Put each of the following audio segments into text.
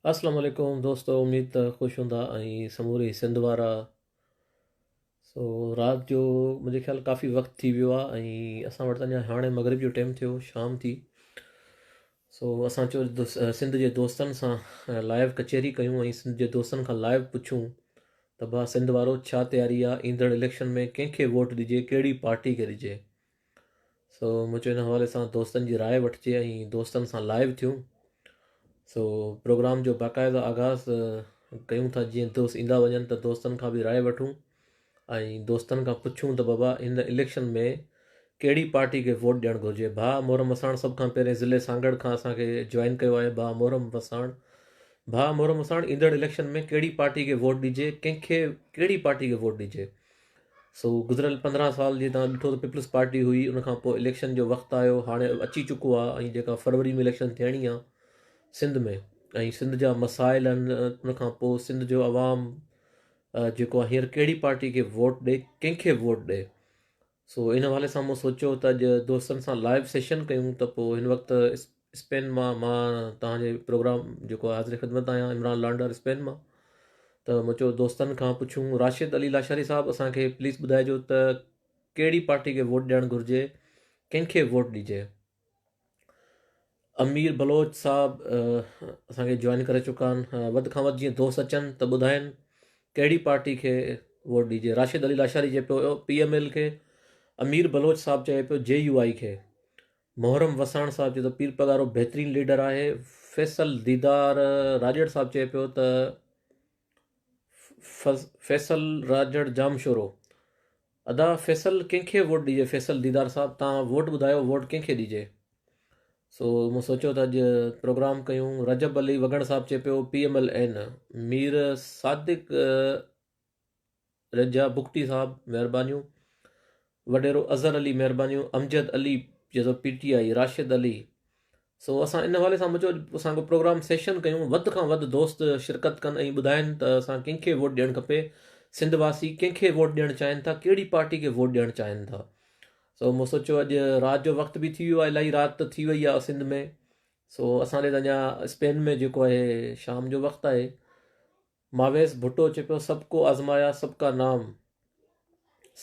اسلام عليڪم دوستو اميد ته خوش هوندا ۽ سموري سنڌ وارا سو رات جو منهنجي خيال ڪافي وقت ٿي ويو آهي ۽ اسان وٽ اڃا هاڻي مغرب جو ٽائيم ٿيو شام ٿي سو اسان چيو سنڌ جي دوستن سان لائيو ڪچهري ڪيون ۽ سنڌ جي دوستن کان لائيو پڇون ته ڀا سنڌ وارو ڇا تياري آهي ايندڙ اليڪشن ۾ ڪنهن کي ووٽ ڏجي ڪهڙي پارٽي کي ڏجي سو مون چيو ان حوالي سان دوستن جي راء وٺجي ۽ دوستن سان لائيو ٿيون سو پروگرام جو باقاعده آغاز ڪيون ٿا جيئن دوست ايندا وڃن ته دوستن کان به راء وٺون ۽ دوستن کان پڇون ته بابا هن اليڪشن ۾ ڪهڙي پارٽي کي ووٽ ڏيڻ گهرجي ڀاء محرم وساڻ سڀ کان پهرين ضلعي سانگهڙ کان اسان کي جوائن ڪيو آهي ڀاء محرم وساڻ ڀاء محرم وساڻ ايندڙ اليڪشن ۾ ڪهڙي پارٽي کي ووٽ ڏجي ڪنهن کي ڪهڙي پارٽي کي ووٽ ڏجي سو گذريل 15 سال جي تان ڏٺو ته پيپلز پارٽي هئي ان کان پوء اليڪشن جو وقت آيو هاڻي اچي چڪو آهي ۽ جيڪا فروري ۾ اليڪشن ٿيڻي آهي سنڌ ۾ ۽ سنڌ جا مسائل آهن ان کان پوء سنڌ جو عوام جيڪو آهي هينئر ڪهڙي پارٽي کي ووٽ ڏي ڪنهن کي ووٽ ڏي سو ان حوالي سان مون سوچيو ته اڄ دوستن سان لائيو سيشن ڪيون ته پوء هن وقت اسپين مان مان توهان جي پروگرام جيڪو حاضر خدمت آهيان عمران لانڊر اسپين مان ته مون چيو دوستن کان پڇون راشد علي لاشاري صاحب اسان کي پليز ٻڌائجو ته ڪهڙي پارٽي کي ووٽ ڏيڻ گهرجي ڪنهن کي ووٽ ڏجي امير بلوچ صاحب اسان کي جوائن ڪري چڪا آهن وڌ کان وڌ جيئن دوست اچن ته ٻڌائن ڪهڙي پارٽي کي ووٽ ڏجي راشد علي لاشاري چئي پيو پي ايم ايل کي امير بلوچ صاحب چئي پيو جي يو آئي کي محرم وساڻ صاحب چيو ته پير پڳارو بهترين ليڊر آهي، فيصل ديدار راڄڙ صاحب چئي پيو ته فيصل راڄڙ ڄامشورو ادا فيصل ڪنهن کي ووٽ ڏجي فيصل ديدار صاحب تان ووٽ ٻڌايو ووٽ ڪنهن کي ڏجي سو مون سوچيو ته اڄ پروگرام ڪيون رجب علي وڳڻ صاحب چئي پيو P M L N Mir Sadiq Raja Bugti صاحب مهربانيون وڏيرو اظهر علي مهربانيون امجد علي چئي ٿو P T I Rashid Ali سو اسان ان حوالي سان مچو اسان کو پروگرام سيشن ڪيون وڌ کان وڌ دوست شرڪت ڪن ۽ ٻڌائن ته اسان ڪنهن کي ووٽ ڏيڻ کپي سنڌ واسي ڪنهن کي ووٽ ڏيڻ چاهين ٿا ڪهڙي پارٽي کي ووٽ ڏيڻ چاهين ٿا سو مون سوچيو اڄ رات جو وقت به ٿي ويو آهي الاهي رات ته ٿي وئي آهي سنڌ ۾ سو اسان ڏي ته اڃا اسپين ۾ جيڪو آهي شام جو وقت آهي ماويس ڀٽو چئي پيو سب ڪو آزمايا سب ڪا نام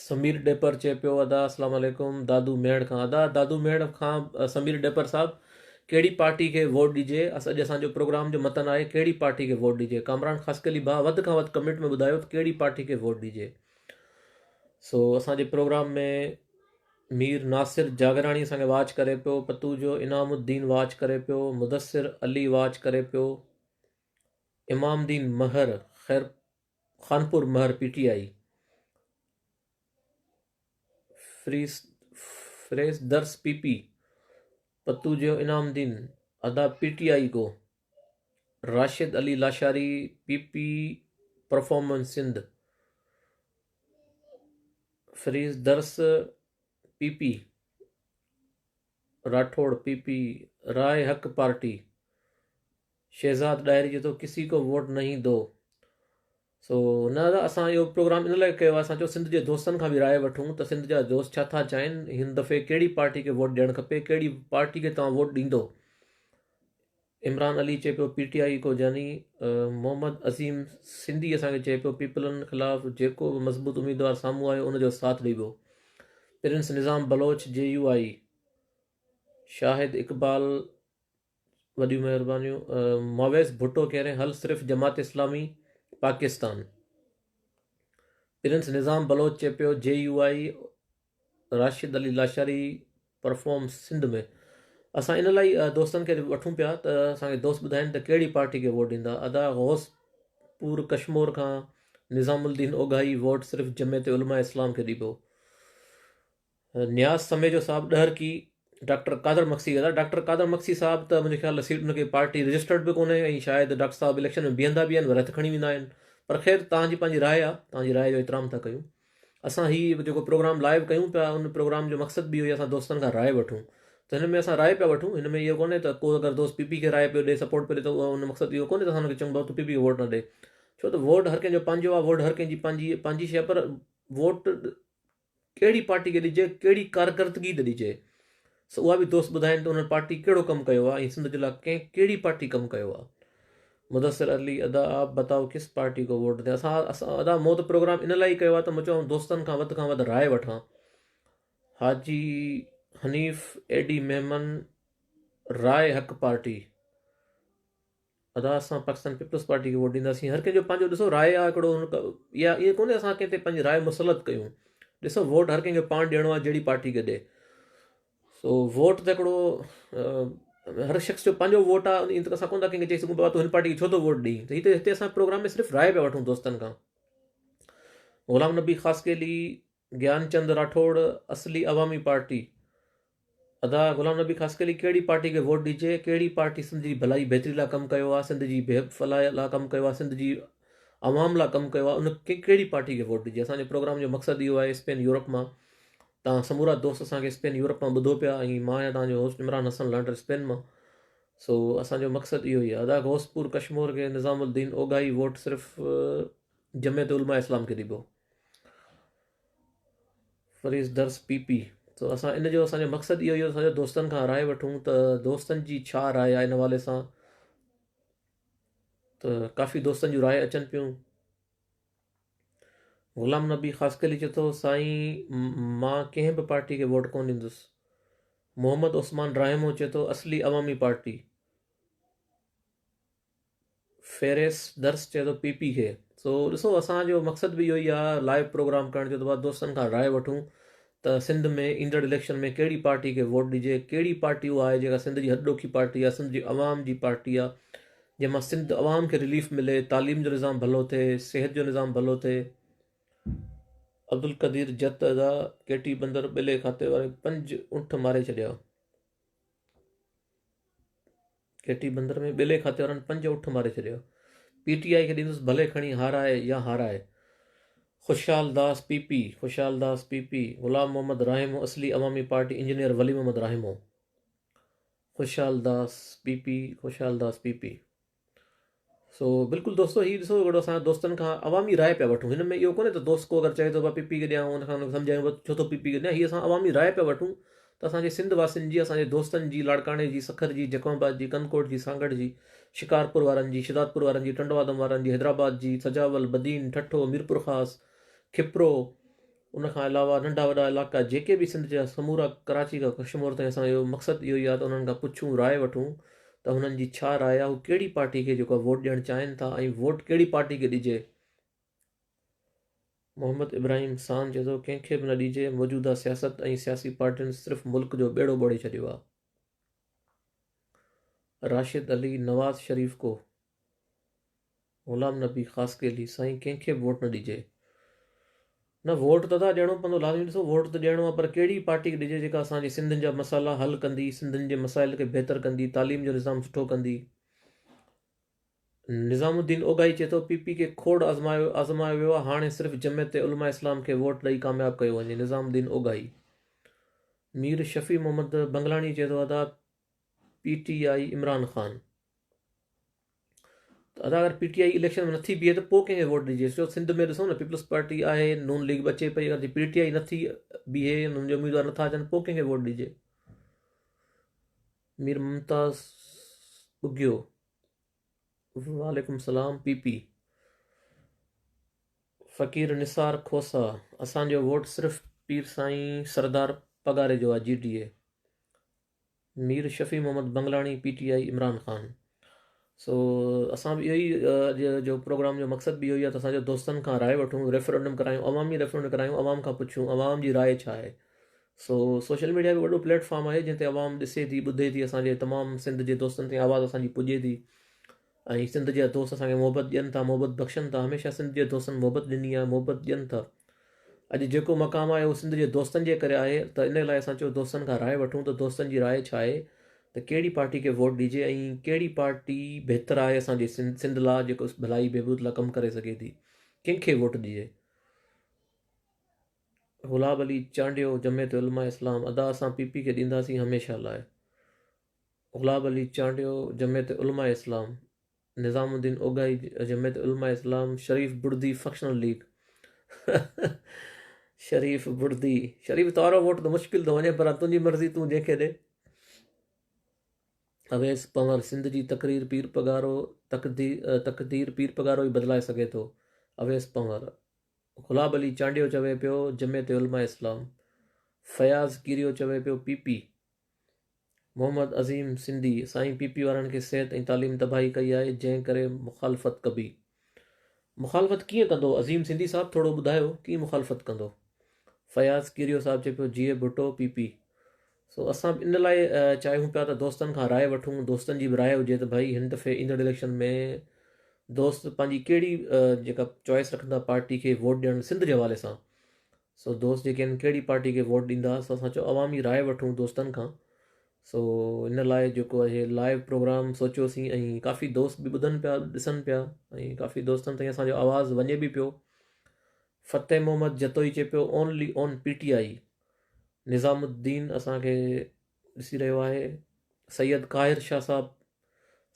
سمير ڏيپر چئي پيو ادا اسلام عليڪم دادو ميهڙ کان ادا دادو ميهڙ کان سمير ڏيپر صاحب ڪهڙي پارٽي کي ووٽ ڏجي اڄ اسان جو پروگرام جو متن آهي ڪهڙي پارٽي کي ووٽ ڏجي ڪامران خاصخيلي ڀاء وڌ کان وڌ ڪمينٽ ۾ ٻڌايو ته ڪهڙي پارٽي کي ووٽ ڏجي سو اسان جي پروگرام ۾ مير ناصر جاگراڻي اسان کي واچ ڪري پيو پتو جو انعام الدين واچ ڪري پيو مدثر علي واچ ڪري پيو امام الدين مهر خير Khanpur Mahar P T I Freeze Freeze Dars P P Patto جو انعام الدين ادا پي ٽي آئي ڪو Rashid Ali Lashari P P performance Sindh Freeze Dars P P Rathore P P Rai Haq party Shahzad Dahri چئي ٿو ڪسي ڪو vote نهين دو سو نه دادا اسان اهو پروگرام ان لاء ڪيو آهي اسان چيو سنڌ جي دوستن کان به راء وٺون ته سنڌ جا دوست ڇا ٿا چاهين هن دفعي ڪهڙي پارٽي کي ووٽ ڏيڻ کپي ڪهڙي پارٽي کي توهان ووٽ ڏيندو عمران علي چئي پيو پي ٽي آئي کو جاني محمد عظيم سنڌي اسان کي چئي پيو پيپلن خلاف جيڪو به مضبوط اميدوار سامهون آيو ان جو ساٿ ڏبو prince Nizam Baloch J U I Shahid Iqbal وڏيون مهربانيون مويز ڀٽو ڪهه رهي حل صرف جماعت اسلامي پاڪستان پرنس نظام بلوچ چئي پيو J U I Rashid Ali Lashari perform Sindh ۾ اسان ان لاء دوستن کي وٺون پيا ته اسان کي دوست ٻڌائين ته ڪهڙي پارٽي کي ووٽ ڏيندا ادا غوث پور ڪشمور کان نظام الدين اوگاهي ووٽ صرف جمعيت علماء اسلام کي ڏبو نياز سميجو صاحب ڏهرڪي ڊاڪٽر قادر مگسي ادا ڊاڪٽر قادر مگسي صاحب ته منهنجي خيال سيٽ ان کي پارٽي رجسٽرڊ به ڪونهي ۽ شايد ڊاڪٽر صاحب اليڪشن ۾ بيهندا به آهن وري هٿ کڻي ويندا آهن پر خير توهان جي پنهنجي راء آهي توهان جي راء جو احترام ٿا ڪيون اسان هي جيڪو پروگرام لائيو ڪيون پيا ان پروگرام جو مقصد به اهو ئي اسان دوستن کان راء وٺون ته هن ۾ اسان راء پيا وٺون هن ۾ اهو ڪونهي ته ڪو اگر دوست پي پي کي راء پيو ڏي سپورٽ پيو ڏي ته ان مقصد اهو ڪونهي ته اسان هن کي چئون ڀاء تون پي پي کي ووٽ نه ڏي ڇو ته ووٽ هر ڪنهن جو پنهنجو آهي ووٽ هر ڪنهن جي پنهنجي پنهنجي شيء پر ووٽ ڪهڙي پارٽي کي ڏجي ڪهڙي ڪارڪردگي تي ڏجي سو اها به دوست ٻڌائين ته انهن پارٽي ڪهڙو ڪم ڪيو آهي ۽ سنڌ جي لاء ڪنهن ڪهڙي پارٽي ڪم ڪيو آهي. مدثر علي ادا آپ بتاؤ ڪس پارٽي ڪو ووٽ دين اسان اسان ادا مون ته پروگرام ان لاء ئي ڪيو آهي ته مون چيو دوستن کان وڌ کان وڌ راء وٺان حاجي حنيف اي ڊي ميمن راء حق پارٽي ادا اسان پاڪستان پيپلز پارٽي کي ووٽ ڏينداسين هر ڪنهن جو پنهنجو ڏسو راء آهي هڪڙو يا ائين ڪونهي اسان ڪنهن تي پنهنجي راء مسلط ڪيون ڏسو ووٽ هر ڪنهن کي پاڻ ڏيڻو آهي جهڙي پارٽي کي ڏي سو ووٽ ته هڪڙو هر شخص جو پنهنجو ووٽ آهي ان ته اسان ڪونه ٿا ڪنهن کي چئي سگهون بابا تون هن پارٽي کي ڇو ٿو ووٽ ڏئين ته هتي هتي اسان پروگرام ۾ صرف راء پيا وٺون دوستن کان غلام نبي خاصخيلي گيان چند راٺوڙ اصلي عوامي پارٽي ادا غلام نبي خاصخيلي ڪهڙي پارٽي کي ووٽ ڏجي ڪهڙي پارٽي سنڌ جي ڀلائي بهتري لاء ڪم ڪيو آهي سنڌ جي فلاح لاء ڪم ڪيو آهي سنڌ جي عوام لاء ڪم ڪيو آهي ان کي ڪهڙي پارٽي کي ووٽ ڏجي اسان جي پروگرام جو مقصد اهو آهي اسپين يورپ مان توهان سمورا دوست اسان کي اسپين يورپ مان ٻڌو پيا ۽ مان آهيان توهان جو هوسٽ عمران حسن لانڊر اسپين مان سو اسان جو مقصد اهو ئي آهي ادا غوثپور ڪشمور کي نظام الدين اوگاهي ووٽ صرف جمعيت علماء اسلام کي ڏبو فريز درس پي پي تو اسان ان جو اسان جو مقصد اهو ئي اسان جو دوستن کان راء وٺون ته دوستن جي ڇا راء آهي ان حوالي سان ته ڪافي دوستن جون راء اچن پيون غلام نبي خاصخيلي چئي ٿو سائين مان ڪنهن به پارٽي کي ووٽ ڪونه ڏيندس. محمد عثمان راهمو چئي ٿو اصلي عوامي پارٽي. فيريس درس چئي ٿو پي پي کي. سو ڏسو اسان جو مقصد به اهو ئي آهي لائيو پروگرام ڪرڻ جو ته بس دوستن کان راء وٺون ته سنڌ ۾ ايندڙ اليڪشن ۾ ڪهڙي پارٽي کي ووٽ ڏجي ڪهڙي پارٽي اها آهي جيڪا سنڌ جي هڏ ڏوکي پارٽي آهي سنڌ جي عوام جي پارٽي آهي جنهن مان سنڌ عوام کي رليف ملي، تعليم جو نظام ڀلو ٿئي، صحت جو نظام ڀلو ٿئي. عبدالقدير جت ادا ڪيٽي بندر ٻيلي کاتي واري پنج اٺ ماري ڇڏيا. ڪيٽي بندر ۾ ٻيلي کاتي وارن پنج اٺ ماري ڇڏيا. پي ٽي آء کي ڏيندس ڀلي کڻي هارائي يا هارائي. خوشحال داس پي پي، خوشحال داس پي پي، غلام محمد راهمو اصلي عوامي پارٽي انجنيئر ولي محمد راهمو. خوشحال داس پي پي خوشحال داس پي پي سو بلڪل دوستو هي ڏسو هڪڙو اسان دوستن کان عوامي راء پيا وٺون هن ۾ اهو ڪونهي ته دوست ڪو اگر چئي ٿو پي پي کي ڏيان ان کان سمجهايون بس ڇو ٿو پي پي کي ڏيان هي اسان عوامي راء پيا وٺون ته اسان جي سنڌ واسين جي اسان جي دوستن جي لاڙڪاڻي جي سکر جي جيڪب آباد جي ڪنڌڪوٽ جي سانگهڙ جي شڪارپور وارن جي شهدادپور وارن جي ٽنڊوآدم وارن جي حيدرآباد جي سجاول بدين ٺٽو ميرپورخاص کپرو ان کان علاوه ننڍا وڏا علائقا جيڪي به سنڌ جا سمورا ڪراچي کان ڪشمور تائين اسان جو مقصد اهو ئي آهي ته انهن کان پڇون راء وٺون ته هنن جي ڇا راء آهي هو ڪهڙي پارٽي کي جيڪو آهي ووٽ ڏيڻ چاهين ٿا ۽ ووٽ ڪهڙي پارٽي کي ڏجي. محمد ابراهيم سان چئي ٿو ڪنهن کي به نه ڏجي موجوده سياست ۽ سياسي پارٽين صرف ملڪ جو ٻيڙو ٻوڙي ڇڏيو آهي. راشد علي نواز شريف ڪو. غلام نبي خاصخيلي، سائين ڪنهن کي به ووٽ نه ڏجي. نه ووٽ ته ادا ڏيڻو پوندو لازمي ڏسو ووٽ ته ڏيڻو آهي پر ڪهڙي پارٽي کي ڏجي جيڪا اسان جي سنڌين جا مسئلا حل ڪندي سنڌين جي مسائل کي بهتر ڪندي تعليم جو نظام سٺو ڪندي. نظام الدين اوگاهي چئي ٿو پي پي کي کوڙ آزمايو آزمايو ويو آهي هاڻي صرف جمعيت علماء اسلام کي ووٽ ڏئي ڪامياب ڪيو وڃي نظام الدين اوگاهي. مير شفيع محمد بنگلاڻي چئي ٿو ادا پي ٽي آء عمران خان. ته ادا اگر پي ٽي I election ۾ نٿي بيهي ته پوء ڪنهن کي ووٽ ڏجي ڇو سنڌ ۾ ڏسو نه پيپلز پارٽي آهي نون ليگ به اچي پئي اگر جي پي ٽي آئي نٿي بيهي انهن جا اميدوار نٿا اچن پوء ڪنهن کي ووٽ ڏجي مير ممتاز ٻگهيو وعليڪم السلام پي پي فقير نثار کوسا اسان جو ووٽ صرف پير سائين سردار پگاري جو آهي جي ڊي اي مير شفيع محمد بنگلاڻي پي ٽي آئي عمران خان سو اسان به اهو ئي اڄ جو پروگرام جو مقصد به اهو ئي آهي ته اسان جو دوستن کان راء وٺون ريفرنڊم ڪرايون عوامي ريفرنڊم ڪرايون عوام کان پڇون عوام جي راء ڇا آهي سو سوشل ميڊيا به وڏو پليٽ فارم آهي جنهن تي عوام ڏسي ٿي ٻڌي ٿي اسان جي تمام سنڌ جي دوستن تائين آواز اسان جي پڄي ٿي ۽ سنڌ جا دوست اسان کي محبت ڏين ٿا محبت بخشن ٿا هميشه سنڌ جي دوستن محبت ڏني آهي محبت ڏين ٿا اڄ جيڪو مقام آهي اهو سنڌ جي دوستن جي ڪري آهي ته ان لاء اسان چيو دوستن کان راء وٺون ته دوستن جي راء ڇا آهي ته ڪهڙي پارٽي کي ووٽ ڏجي ۽ ڪهڙي پارٽي بهتر آهي اسان جي سنڌ سنڌ لاء جيڪو ڀلائي بهبود لاء ڪم ڪري سگهي ٿي ڪنهن کي ووٽ ڏجي گلاب علي چانڊيو جمعيت علماء اسلام ادا اسان پي پي کي ڏينداسين هميشه لاء گلاب علي چانڊيو، جمعيت علماء اسلام، نظام الدين اوگاهي، جمعيت علماء اسلام، شريف بڙدي فنڪشنل ليگ، شريف بڙدي، شريف توارو ووٽ ته مشڪل ٿو وڃي پر تنهنجي مرضي تون جنهن کي ڏي. اويس پنور، سنڌ جي تقرير پير پڳارو تقدير پير پڳارو ئي بدلائي سگهي ٿو، اويس پنور. گلاب علي چانڊيو چوي پيو جمعيت علماء اسلام. فياض ڪيريو چوي پيو پي پي. محمد عظيم سنڌي، سائين پي پي وارن کي صحت ۽ تعليم تباهي ڪئي آهي جنهن ڪري مخالفت ڪبي. مخالفت ڪيئن ڪندو عظيم سنڌي صاحب ٿورو ٻڌايو ڪيئن مخالفت ڪندو. فياض ڪيريو صاحب چئي پيو جيئي ڀٽو پي پي. سو اسان به ان لاء چاهيون پيا ته دوستن کان راء وٺون دوستن جي به راء هجي ته ڀائي هن دفعي ايندڙ اليڪشن ۾ دوست پنهنجي ڪهڙي جيڪا چوائس رکندا پارٽي کي ووٽ ڏيڻ سنڌ جي حوالي سان سو دوست جيڪي آهن ڪهڙي پارٽي کي ووٽ ڏيندا سو اسان چيو عوامي راء وٺون دوستن کان سو ان لاء جيڪو آهي لائيو پروگرام سوچيوسين ۽ ڪافي دوست به ٻڌن پيا ڏسن پيا ۽ ڪافي دوستن تائين اسانجو آواز وڃي به پيو فتح محمد جتوئي چئي پيو only on P T I Nizam Uddin اسان کي ڏسي رهيو آهي سيد قاهر شاهه صاحب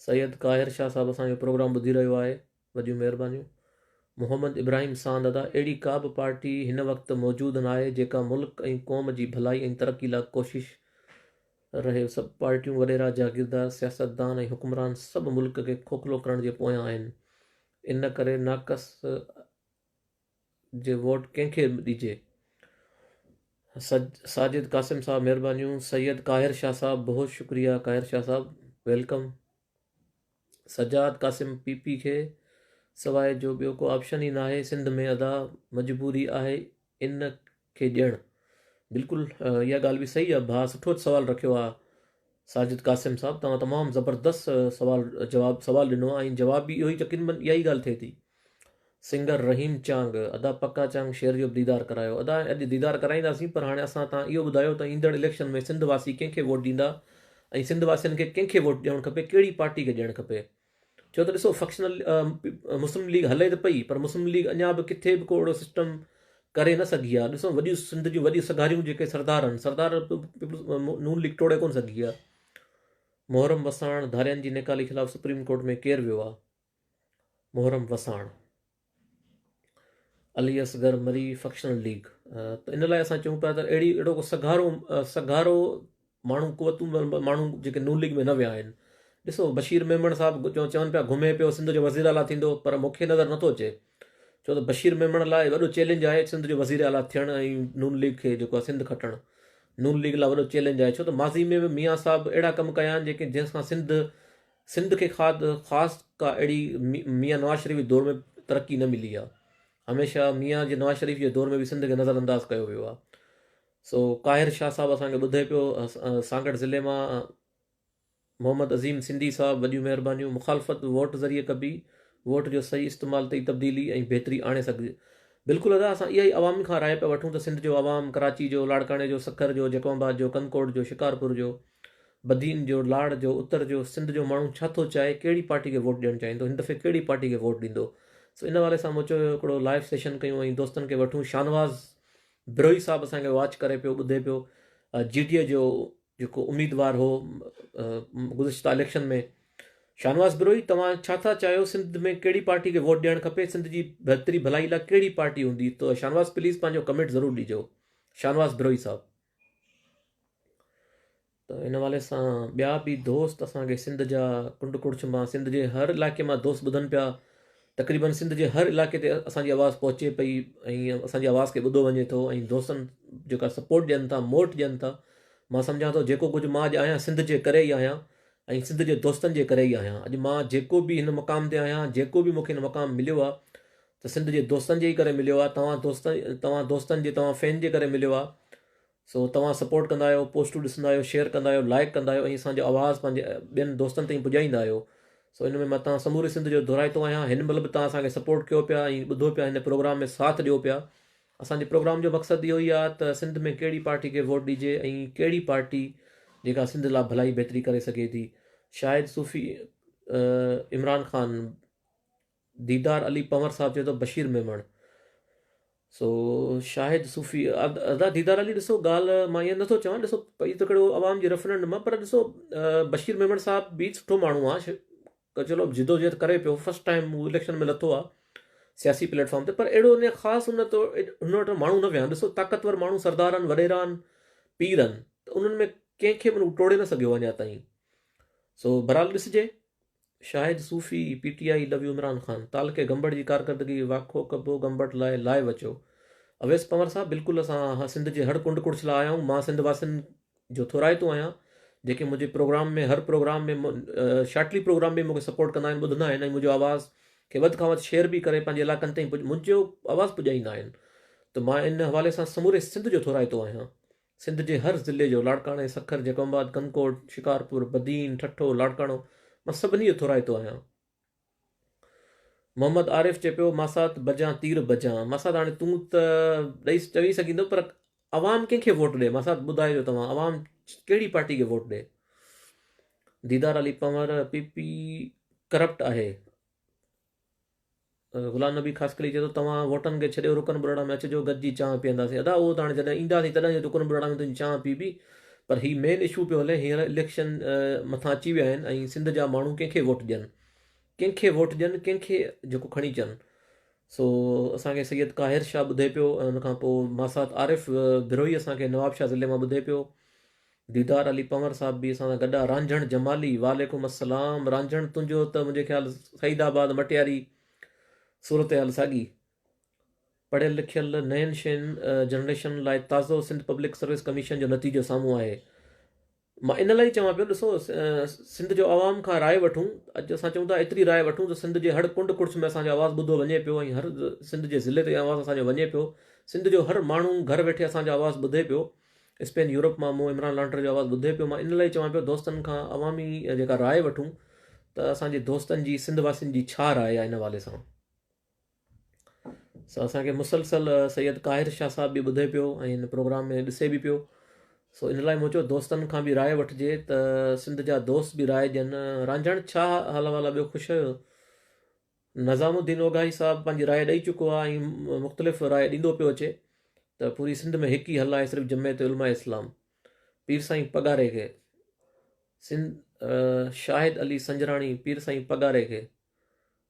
سيد قاهر شاهه صاحب اسان جو پروگرام ٻڌي رهيو آهي وڏيون مهربانيون محمد ابراهيم سان دادا اهڙي ڪا به پارٽي هن وقت موجود نه آهي جيڪا ملڪ ۽ قوم جي ڀلائي ۽ ترقي لاء ڪوشش رهي سڀ پارٽيون وڏيرا جاگيردار سياستدان ۽ حڪمران سڀ ملڪ کي کوکلو ڪرڻ جي پويان آهن ان ڪري ناقص جي ووٽ ڪنهن کي ڏجي. ساجد قاسم صاحب مهربانيون سيد قاهر شاهه صاحب بهت شڪريه قاهر شاهه صاحب welcome Sajjad Qasim P P کي سواء جو ٻيو ڪو آپشن ئي ناهي سنڌ ۾ ادا مجبوري آهي ان کي ڏيڻ بلڪل اها ڳالهه به صحيح آهي ڀاء سٺو سوال رکيو آهي ساجد قاسم صاحب توهان تمام زبردست سوال جواب سوال ڏنو آهي ۽ جواب به اهو ئي تقريبن اها ئي ڳالهه ٿئي ٿي سنگر رحيم چانگ ادا پڪا چانگ شير جو به ديدار ڪرايو ادا اڄ ديدار ڪرائينداسين پر هاڻي اسان تان اهو ٻڌايو ته ايندڙ اليڪشن ۾ سنڌ واسي ڪنهن کي ووٽ ڏيندا ۽ سنڌ واسين کي ڪنهن کي ووٽ ڏيڻ کپي ڪهڙي پارٽي کي ڏيڻ کپي ڇو ته ڏسو فنڪشنل مسلم ليگ هلي ته پئي پر مسلم ليگ اڃا به ڪٿي به ڪو اهڙو سسٽم ڪري نه سگهي آهي ڏسو وڏيون سنڌ جون وڏيون سگهاريون جيڪي سردار آهن سردار نون ليگ ٽوڙي ڪونه سگهي آهي محرم وساڻ ڌارين جي نيڪالي خلاف سپريم ڪورٽ ۾ ڪير ويو آهي محرم وساڻ علي اصغر مري فنڪشنل ليگ ته ان لاء اسان چئون پيا ته اهڙي اهڙو ڪو سگهارو سگهارو ماڻهو قوتون ماڻهو جيڪي نون ليگ ۾ نه ويا آهن ڏسو بشير ميمڻ صاحب چون پيا گهمي پيو سنڌ جو وزير اعليٰ ٿيندو پر مون کي نظر نٿو اچي ڇو ته بشير ميمڻ لاء وڏو چئلينج آهي سنڌ جو وزير اعليٰ ٿيڻ ۽ نون ليگ کي جيڪو آهي سنڌ کٽڻ نون ليگ لاء وڏو چئلينج آهي ڇو ته ماضي ۾ به ميان صاحب اهڙا ڪم ڪيا آهن جيڪي جنهن سان سنڌ سنڌ کي خاد خاص ڪا اهڙي ميان نواز شريف جي دور ۾ ترقي نه ملي آهي هميشه ميان جي نواز شريف جي دور ۾ به سنڌ کي نظر انداز ڪيو ويو آهي سو قاهر شاهه صاحب اسان کي ٻڌي پيو سانگهڙ ضلعي مان محمد عظيم سنڌي صاحب وڏيون مهربانيون مخالفت ووٽ ذريعي ڪبي ووٽ جو صحيح استعمال تي تبديلي ۽ بهتري آڻي سگهجي بلڪل ادا اسان اها ئي عوام کان راء پيا وٺون ته سنڌ جو عوام ڪراچي جو لاڙڪاڻي جو سکر جو جيڪب آباد جو ڪنڌڪوٽ جو شڪارپور جو بدين جو، لاڙ جو، اتر جو، سنڌ جو ماڻهو ڇا ٿو چاهي، ڪهڙي پارٽي کي ووٽ ڏيڻ چاهيندو، هن دفعي ڪهڙي پارٽي کي ووٽ ڏيندو. سو ان حوالي سان مون چيو هڪڙو لائيو سيشن ڪيون ۽ دوستن کي وٺون. شاهنواز بروهي صاحب اسان کي واچ ڪري پيو، ٻڌي پيو. جي ڊي اي جو جيڪو اميدوار هو گذشته اليڪشن ۾ شاهنواز بروهي توهان ڇا ٿا چاهيو سنڌ ۾ ڪهڙي پارٽي کي ووٽ ڏيڻ کپي، سنڌ جي بهتري ڀلائي لاء ڪهڙي پارٽي هوندي ته شاهنواز پليز پنهنجو ڪمينٽ ضرور ڏجو شاهنواز بروهي صاحب. ته ان حوالي سان ٻيا به دوست اسان کي سنڌ جا ڪنڊ ڪڙڇ مان سنڌ جي هر علائقي مان دوست ٻڌن پيا تقريبن سنڌ جي هر علائقي تي اسان جي آواز پهچي پئي ۽ اسان جي آواز کي ٻڌو وڃي ٿو ۽ دوستن جيڪا سپورٽ ڏين ٿا موٽ ڏين ٿا مان سمجهان ٿو جيڪو ڪجهه مان اڄ آهيان سنڌ جي ڪري ئي آهيان ۽ سنڌ جي دوستن جي ڪري ئي آهيان اڄ مان جيڪو به هن مقام تي آهيان جيڪو به مونکي هن مقام مليو آهي ته سنڌ جي دوستن جي ئي ڪري مليو آهي توهان دوستن توهان دوستن جي توهان فين جي ڪري مليو آهي سو توهان سپورٽ ڪندا آهيو پوسٽون ڏسندا آهيو شيئر ڪندا آهيو لائڪ ڪندا آهيو ۽ اسان جو آواز پنهنجي ٻين دوستن تائين پڄائيندا آهيو سو ان ۾ مان توهان سموري سنڌ جو دهرائتو آهيان هن مهل به توهان اسان کي سپورٽ ڪيو پيا ۽ ٻڌو پيا هن پروگرام ۾ ساٿ ڏيو پيا اسان جي پروگرام جو مقصد اهو ئي آهي ته سنڌ ۾ ڪهڙي پارٽي کي ووٽ ڏجي ۽ ڪهڙي پارٽي جيڪا سنڌ لاء ڀلائي بهتري ڪري سگهي ٿي شاهد صوفي عمران خان ديدار علي پنور صاحب چئي ٿو بشير ميمڻ سو شاهد صوفي ادا ديدار علي ڏسو ڳالهه مان ائين نٿو چوان ڏسو هي ته ڪهڙو عوام جي ريفرنڊم آهي پر ڏسو بشير ميمڻ صاحب به سٺو ماڻهو آهي چلو جدوجهد ڪري پيو فرسٽ ٽائيم هو اليڪشن ۾ لٿو آهي سياسي پليٽ فارم تي پر اهڙو ان خاص ان تو هن وٽ ماڻهو نه ويا ڏسو طاقتور ماڻهو سردار آهن وڏيرا آهن پير آهن ته انهن ۾ ڪنهن کي به ٽوڙي نه سگهيو اڃا تائين. سو بھرحال ڏسجي Shahid Sufi P T I love you Imran Khan تعلقي گمبٽ جي ڪارڪردگي واکو ڪبو گمبٽ لاء لائيو اچو اويس پنور صاحب بلڪل اسان سنڌ جي هر ڪنڊ ڪڙڇ لاء آيا آهيون مان سنڌ واسين جو ٿورائتو آهيان جيڪي منهنجي پروگرام ۾ هر پروگرام ۾ شارٽلي پروگرام ۾ مونکي سپورٽ ڪندا آهن ٻڌندا آهن ۽ منهنجو آواز کي وڌ کان وڌ شيئر به ڪري پنهنجي علائقن تائين منهنجو آواز پڄائيندا آهن ته مان ان حوالي سان سموري سنڌ جو ٿورائتو آهيان سنڌ جي هر ضلعي جو، لاڙڪاڻي، سکر، جيڪب آباد، ڪنڌڪوٽ، شڪارپور، بدين، ٺٽو، لاڙڪاڻو، مان سڀني جو ٿورائتو آهيان. محمد عارف چئي پيو ماسات بجان تير بجان. ماسات هاڻي تون ته ڏئي چوي سگهين ٿو پر عوام ڪنهن کي ووٽ ڏي ماسات ٻڌائجو توهان عوام ڪهڙي پارٽي کي ووٽ ڏي. Didar Ali Panhwar P P corrupt آهي. غلام نبي خاصخيلي چئي ٿو توهان ووٽن کي ڇڏيو رڪن ٻرڙا ۾ اچجو گڏجي چانهه پيئنداسين ادا اهو ته هاڻي جڏهن اينداسين تڏهن رڪن ٻرڙا ۾ تنهنجي چانهه پيبي پر هي مين اشو پيو هلي هينئر اليڪشن مٿان اچي ويا آهن ۽ سنڌ جا ماڻهو ڪنهن کي ووٽ ڏين ڪنهن کي ووٽ ڏين ڪنهن کي جيڪو کڻي اچن سو اسان کي سيد قاهر شاهه ٻڌي پيو ۽ ان کان پوء ماسات عارف بروهي اسان کي نواب شاهه ضلعي مان ٻڌي پيو ديدار علي پنور صاحب به اسان سان گڏ آ. رانجهڻ جمالي وعليڪم السلام رانجهڻ تنهنجو ته منهنجي خيال سعيد آباد مٽياري صورتحال ساڳي. پڙهيل لکيل نئين شين جنريشن لاء تازو سنڌ پبلڪ سروس ڪميشن جو نتيجو سامهون آهي. مان ان لاء ئي چوان پيو ڏسو سنڌ جو عوام کان راء وٺون اڄ اسان چئون ٿا ايتري راء وٺون ته سنڌ جي هر ڪنڊ ڪڙڇ ۾ اسان جو آواز ٻڌو وڃي پيو ۽ هر سنڌ جي ضلعي تائين آواز اسان جو وڃي پيو سنڌ جو هر ماڻهو گهر ويٺي اسان جو آواز ٻڌي پيو اسپين يورپ مان مون عمران لانڊر جو آواز ٻڌي پيو مان ان لاء چوان پيو دوستن کان عوامي جيڪا راء وٺون ته اسان جي دوستن جي سنڌ واسين جي ڇا راء آهي ان حوالي سان سو اسان کي مسلسل سيد قاهر شاهه صاحب به ٻڌي پيو ۽ هن پروگرام ۾ ڏسي به پيو سو ان لاء مون چيو دوستن کان به راء وٺجي ته سنڌ جا دوست به راء ڏين رانجهڻ ڇا حال احوال آ ٻيو خوش آهيو نظام الدين اوگاهي صاحب پنهنجي راء ڏئي چڪو آهي ۽ مختلف راء ڏيندو پيو اچي ته پوري سنڌ ۾ هڪ ئي حل آهي صرف جمعيت علماء اسلام پير سائين پڳاري کي سنڌ شاهد علي سنجراڻي پير سائين پڳاري کي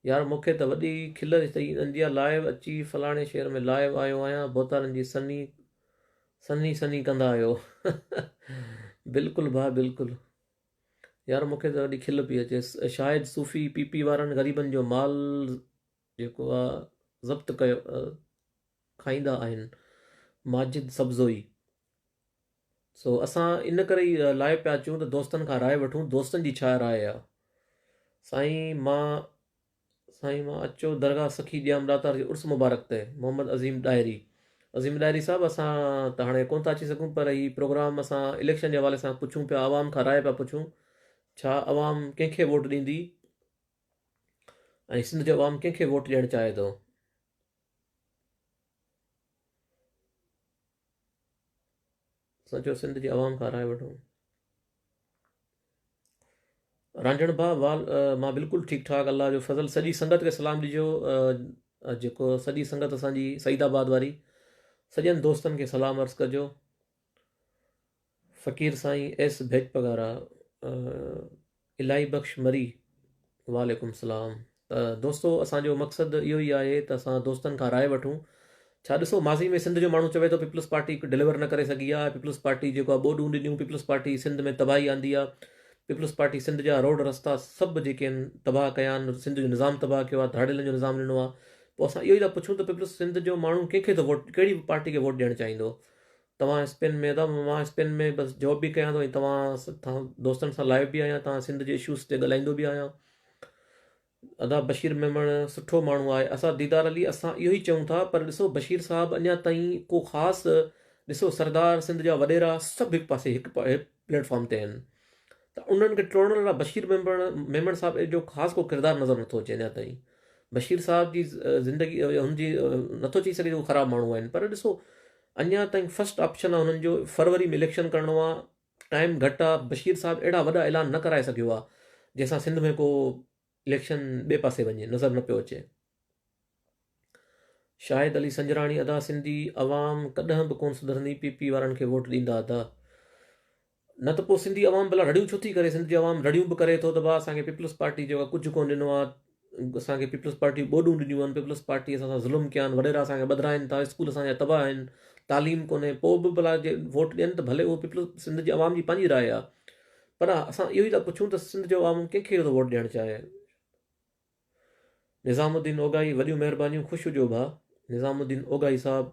يار مونکي ته وڏي کل اٿئي انديا لائيو اچي فلاڻي شهر ۾ لائيو آيو آهيان ڀوتارن جي سني سني سني ڪندا آهيو بلڪل ڀاء بلڪل يار مونکي ته وڏي کل پئي اچي شاهد صوفي پي پي وارن غريبن جو مال جيڪو آ ضبط ڪيو کائيندا آهن ماجد سبزوئي سو اسان ان ڪري ئي لائيو پيا اچون ته دوستن کان راء وٺون دوستن جي ڇا راء آ سائين مان سائين مان اچو درگاهه سخي ڄام ڏاتار جي عرس مبارڪ تي محمد عظيم ڏاهري عظيم ڏاهري صاحب اسان ته هاڻي ڪونه ٿا اچي سگهون پر هي پروگرام اسان اليڪشن جي حوالي سان پڇون پيا عوام کان راء پيا پڇون ڇا عوام ڪنهن کي ووٽ ڏيندي ۽ سنڌ جو عوام ڪنهن کي ووٽ ڏيڻ چاهي ٿو اسان چيو سنڌ جي عوام کان راء وٺون رانجهڻ ڀاء وال مان بلڪل ٺيڪ ٺاڪ الله جو فضل سڄي سنگت کي سلام ڏجو جيڪو سڄي سنگت اسان جي سعيد آباد واري سڄن دوستن کي سلام عرض ڪجو فقير سائين ايس ڀيڄ پگارا الاهي بخش مري وعليڪم السلام ته دوستو اسان جو مقصد اهو ئي آهي ته اسان دوستن کان راء وٺون ڇا ڏسو ماضي ۾ سنڌ جو ماڻهو چوي ٿو پيپلز پارٽي ڊليور نه ڪري سگهي آهي پيپلز پارٽي جيڪو آهي ٻوڏون ڏنيون پيپلز پارٽي سنڌ ۾ تباهي آندي آهي پيپلز پارٽي سنڌ جا روڊ رستا سڀ جيڪي آهن تباهه ڪيا آهن سنڌ جو نظام تباهه ڪيو آهي ڌاڙيلن جو نظام ڏنو آهي پوء اسان اهو ئي ٿا پڇون ته پيپلز سنڌ جو ماڻهو ڪنهن کي ٿو ووٽ ڪهڙي پارٽي کي ووٽ ڏيڻ چاهيندو توهان اسپين ۾ ادا مان اسپين ۾ بس جاب به ڪيان ٿو ۽ توهان دوستن سان لائيو به آهيان توهان سنڌ جي اشوز تي ڳالهائيندو به آهيان ادا بشير ميمڻ سٺو ماڻهو آهي اسان ديدار علي اسان اهو ئي چئون ٿا پر ڏسو بشير صاحب اڃا تائين ڪو خاص ڏسو سردار سنڌ جا وڏيرا سڀ هڪ پاسي هڪ پليٽ فارم تي آهن ته انهن کي ٽوڙڻ لاء بشير ميمڻ ميمڻ صاحب جو خاص ڪو ڪردار نظر نٿو اچي اڃا تائين بشير صاحب جي زندگي هن جي نٿو چئي سگهجي هو خراب ماڻهو آهن پر ڏسو اڃا تائين فرسٽ آپشن آهي هنن جو فروري ۾ اليڪشن ڪرڻو آهي ٽائيم گهٽ آ بشير صاحب اهڙا وڏا اعلان نه ڪرائي سگهيو آ جنهن سان سنڌ ۾ ڪو اليڪشن ٻئي پاسي وڃي نظر نه پيو اچي. شاهد علي سنجراڻي ادا سنڌي عوام ڪڏهن به ڪون سڌرندي پي پي وارن کي ووٽ ڏيندا ادا نه ته پوء سنڌي عوام ڀلا رڙيون ڇو ٿي ڪري سنڌ جو عوام رڙيون به ڪري ٿو ته ڀا اسان کي پيپلز پارٽي جيڪو ڪجهه ڪون ڏنو آ اسان کي پيپلز پارٽي ٻوڏون ڏنيون آهن پيپلز پارٽي اسان سان ظلم ڪيا آهن وڏيرا اسان کي ٻڌرائن ٿا اسڪول اسان جا تباهه آهن تعليم ڪونهي پوء به ڀلا جي ووٽ ڏين ته ڀلي اهو پيپلز سنڌ جي عوام جي پنهنجي راء آهي پر اسان اهو ئي ٿا پڇون ته سنڌ جو عوام ڪنهن کي ٿو ووٽ ڏيڻ چاهي. نظام الدين اوڳاهي وڏيون مهربانيون خوش هجو ڀاء نظام الدين اوڳاهي صاحب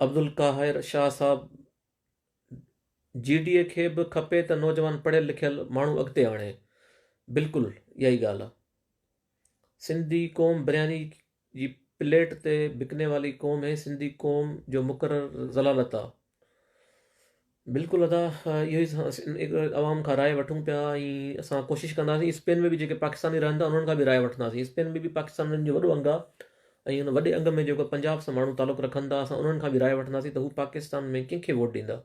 عبدالقاهر شاهه صاحب جي ڊي اي کي به کپي ته نوجوان پڙهيل لکيل ماڻهو اڳتي آڻي بلڪل اها ئي ڳالهه آهي سنڌي قوم برياني جي پليٽ تي بڪني والي قوم هي سنڌي قوم جو مقرر ذلالت آ. بلڪل ادا اهو ئي عوام کان راء وٺون پيا ۽ اسان ڪوشش ڪنداسين اسپين ۾ به جيڪي پاڪستاني رهن ٿا انهن کان به راء وٺنداسين اسپين ۾ به پاڪستانين جو وڏو انگ آ ۽ ان وڏي انگ ۾ جيڪو پنجاب سان ماڻهو تعلق رکن ٿا اسان انهن کان به راء وٺنداسين ته هو پاڪستان ۾ ڪنهن کي ووٽ ڏيندا.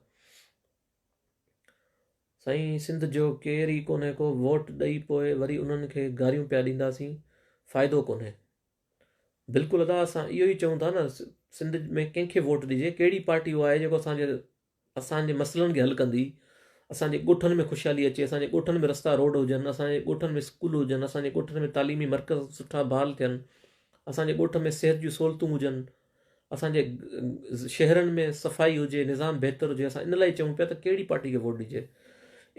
سائين سنڌ جو ڪير ئي ڪونهي ڪو ووٽ ڏئي پوء وري انهن کي گاريون پيا ڏينداسين فائدو ڪونهي. بلڪل ادا اسان اهو ئي چئون ٿا نه سنڌ ۾ ڪنهن کي ووٽ ڏجي ڪهڙي پارٽي اها آهي جيڪو اسان جي اسان جي مسئلن کي حل ڪندي اسان جي ڳوٺن ۾ خوشحالي اچي اسان جي ڳوٺن ۾ رستا روڊ هجن اسان جي ڳوٺن ۾ اسڪول هجن اسان جي ڳوٺن ۾ تعليمي مرڪز سٺا بحال ٿين اسان جي ڳوٺ ۾ صحت جون سهولتون هجن اسان جي شهرن ۾ صفائي هجي نظام بهتر هجي اسان ان لاء چئون پيا ته ڪهڙي پارٽي کي ووٽ ڏجي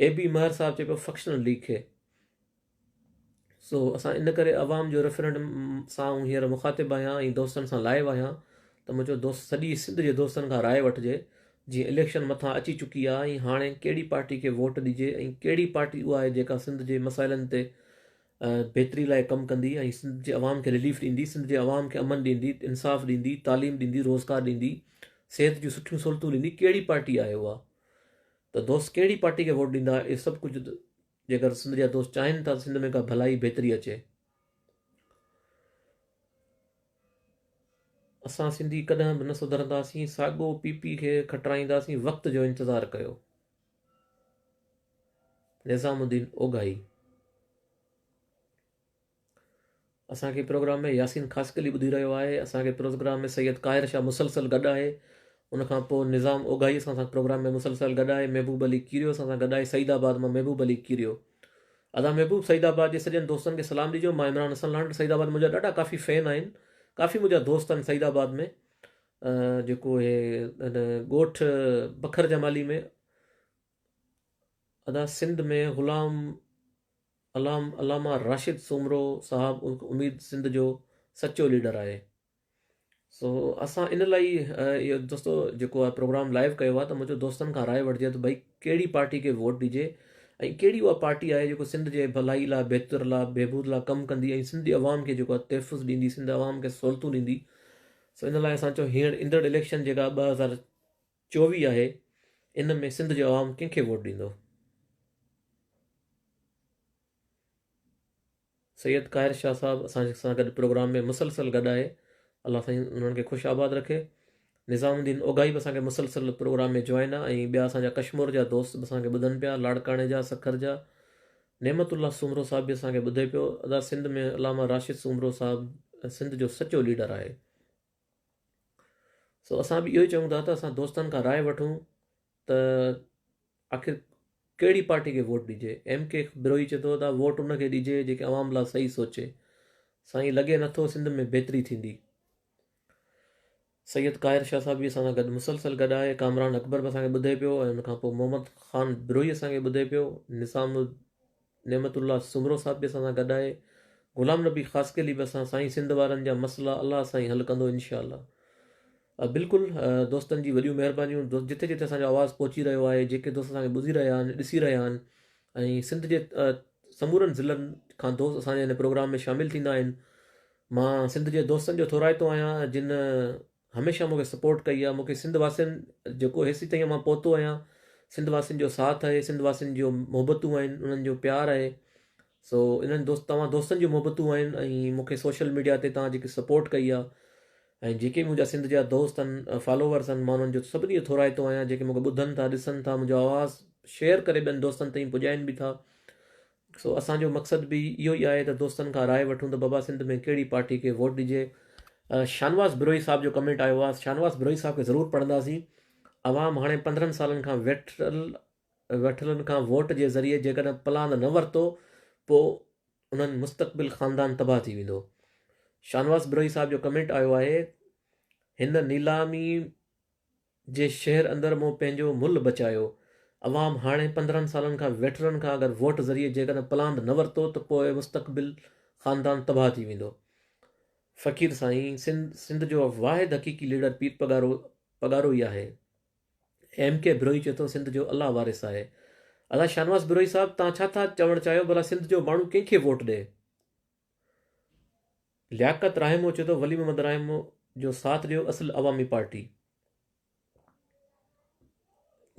اي بي مهر صاحب چئي پيو فنڪشنل ليگ کي سو اسان ان ڪري عوام جو ريفرنڊم سان آئون هينئر مخاطب آهيان ۽ دوستن سان لائيو آهيان ته منهنجو دوست سڄي سنڌ جي دوستن کان راء وٺجي جيئن اليڪشن مٿان اچي چڪي آهي ۽ هاڻي ڪهڙي پارٽي کي ووٽ ڏجي ۽ ڪهڙي پارٽي اها آهي جيڪا سنڌ جي مسائلن تي بهتري لاء ڪم ڪندي ۽ سنڌ جي عوام کي رليف ڏيندي، سنڌ جي عوام کي امن ڏيندي، انصاف ڏيندي، تعليم ڏيندي، روزگار ڏيندي، صحت جون سٺيون سهولتون ڏيندي، ڪهڙي پارٽي آهي اها ته دوست ڪهڙي پارٽي کي ووٽ ڏيندا اهي سڀ ڪجهه جيڪر سنڌ جا دوست چاهين ٿا ته سنڌ ۾ ڪا ڀلائي بهتري اچي. اسان سنڌي ڪڏهن به نه سڌرنداسين ساڳو پي پي کي کٽرائينداسين وقت جو انتظار ڪيو. نظام الدين اوڳاهي اسان کي پروگرام ۾ ياسين خاصخيلي ٻڌي رهيو آهي اسان کي پروگرام ۾ سيد قاهر شاهه مسلسل گڏ آهي ان کان پوء نظام اوڳاهي اسان سان پروگرام ۾ مسلسل گڏ آهي محبوب علي ڪيريو اسان سان گڏ آهي سعيد آباد مان محبوب علي ڪيريو ادا محبوب سعيد آباد جي سڄن دوستن کي سلام ڏجو مان عمران حسن لانڊ سعيد آباد منهنجا ڏاڍا ڪافي فين آهن ڪافي منهنجا دوست آهن سعيد آباد ۾ جيڪو هي ڳوٺ بکر جمالي ۾ ادا سنڌ ۾ غلام علام علامه راشد سومرو صاحب اميد سنڌ جو سچو ليڊر آهي سو اسان ان لاء اهو دوستو جيڪو آهي پروگرام لائيو ڪيو آهي ته منهنجو دوستن کان راء وٺجي ته ڀئي ڪهڙي پارٽي کي ووٽ ڏجي ۽ ڪهڙي اها پارٽي آهي جيڪو سنڌ جي ڀلائي لاء بهتر لاء بهبود لاء ڪم ڪندي ۽ سنڌ جي عوام کي جيڪو آهي تحفظ ڏيندي سنڌ عوام کي سهولتون ڏيندي سو ان لاء اسان چيو هينئر ايندڙ اليڪشن جيڪا 2024 آهي ان ۾ سنڌ جو عوام ڪنهن کي ووٽ ڏيندو؟ سيد قاهر شاهه صاحب اسان سان گڏ پروگرام ۾ مسلسل گڏ آهي الله سائين انهن کي خوش آباد رکي نظام الدين اوگاهي به اسان کي مسلسل پروگرام ۾ جوائن آهي ۽ ٻيا اسان جا ڪشمور جا دوست به اسان کي ٻڌن پيا لاڙڪاڻي جا سکر جا نعمت الله سومرو صاحب به اسان کي ٻڌي پيو ادا سنڌ ۾ علامه راشد سومرو صاحب سنڌ جو سچو ليڊر آهي سو اسان به اهو ئي چئون ٿا ته اسان دوستن کان راء وٺون ته آخر ڪهڙي پارٽي کي ووٽ ڏجي ايم ڪي بروهي چئي ٿو ته ووٽ ان کي ڏجي جيڪي عوام لاء صحيح سوچي سائين لڳي نٿو سنڌ ۾ بهتري ٿيندي سيد قاهر شاهه صاحب به اسان سان گڏ مسلسل گڏ آهي ڪامران اڪبر به اسان کي ٻڌي پيو ۽ ان کان پوء محمد خان بروهي اسان کي ٻڌي پيو نظام نعمت الله سومرو صاحب به اسان سان گڏ آهي غلام نبي خاصخيلي به اسان سائين سنڌ وارن جا مسئلا الله سائين حل ڪندو انشاء الله بلڪل دوستن جي وڏيون مهربانيون دوست جتي جتي اسان جو آواز پهچي رهيو آهي جيڪي دوست اسان کي ٻڌي رهيا آهن ڏسي رهيا آهن ۽ سنڌ جي سمورن ضلعن کان دوست اسان جي هن پروگرام ۾ شامل ٿيندا آهن مان سنڌ جي دوستن جو ٿورائتو آهيان جن هميشه مون کي سپورٽ ڪئي آهي مون کي سنڌ واسين جيڪو هيسي تائين مان پهتو آهيان سنڌ واسين جو ساٿ آهي سنڌ واسين جو محبتون آهن انهن جو پيار آهي سو انهن دوست توهان دوستن جون محبتون آهن ۽ مون کي سوشل ميڊيا تي توهان جيڪي سپورٽ ڪئي آهي ۽ جيڪي منهنجا سنڌ جا دوست آهن فالوورس آهن مان انهن جو سڀني جو ٿورائتو آهيان جيڪي مون کي ٻڌن ٿا ڏسن ٿا منهنجو آواز شيئر ڪري ٻين دوستن تائين پڄائين به ٿا سو اسان جو مقصد به اهو ئي آهي ته دوستن کان راء وٺون ته بابا سنڌ ۾ ڪهڙي پارٽي کي ووٽ ڏجي. شاهنواز بروهي صاحب جو ڪمينٽ آيو آهي شاهنواز بروهي صاحب کي ضرور پڙهنداسين. عوام هاڻي 15 سالن کان ويٺل ويٺلن کان ووٽ جي ذريعي جيڪڏهن پلاند نه ورتو پوء انهن مستقبل خاندان تباهه ٿي ويندو. شاهنواز بروهي صاحب جو ڪمينٽ آيو آهي هن نيلامي جي شهر اندر مون پنهنجو ملهه بچايو. عوام هاڻي 15 سالن کان ويٺلن کان اگر ووٽ ذريعي جيڪڏهن پلاند نه ورتو ته پوء مستقبل خاندان تباهه ٿي ويندو. فقير سائين سنڌ جو واحد حقيقي ليڊر پير پڳارو پڳارو ئي آهي. ايم ڪي بروهي چئي ٿو سنڌ جو الله وارث آهي. ادا شاهنواز بروهي صاحب توهان ڇا ٿا چوڻ چاهيو ڀلا سنڌ جو ماڻهو ڪنهن کي ووٽ ڏئي؟ لياقت راهمو چئي ٿو ولي محمد راهمو جو ساٿ ڏيو اصل عوامي پارٽي.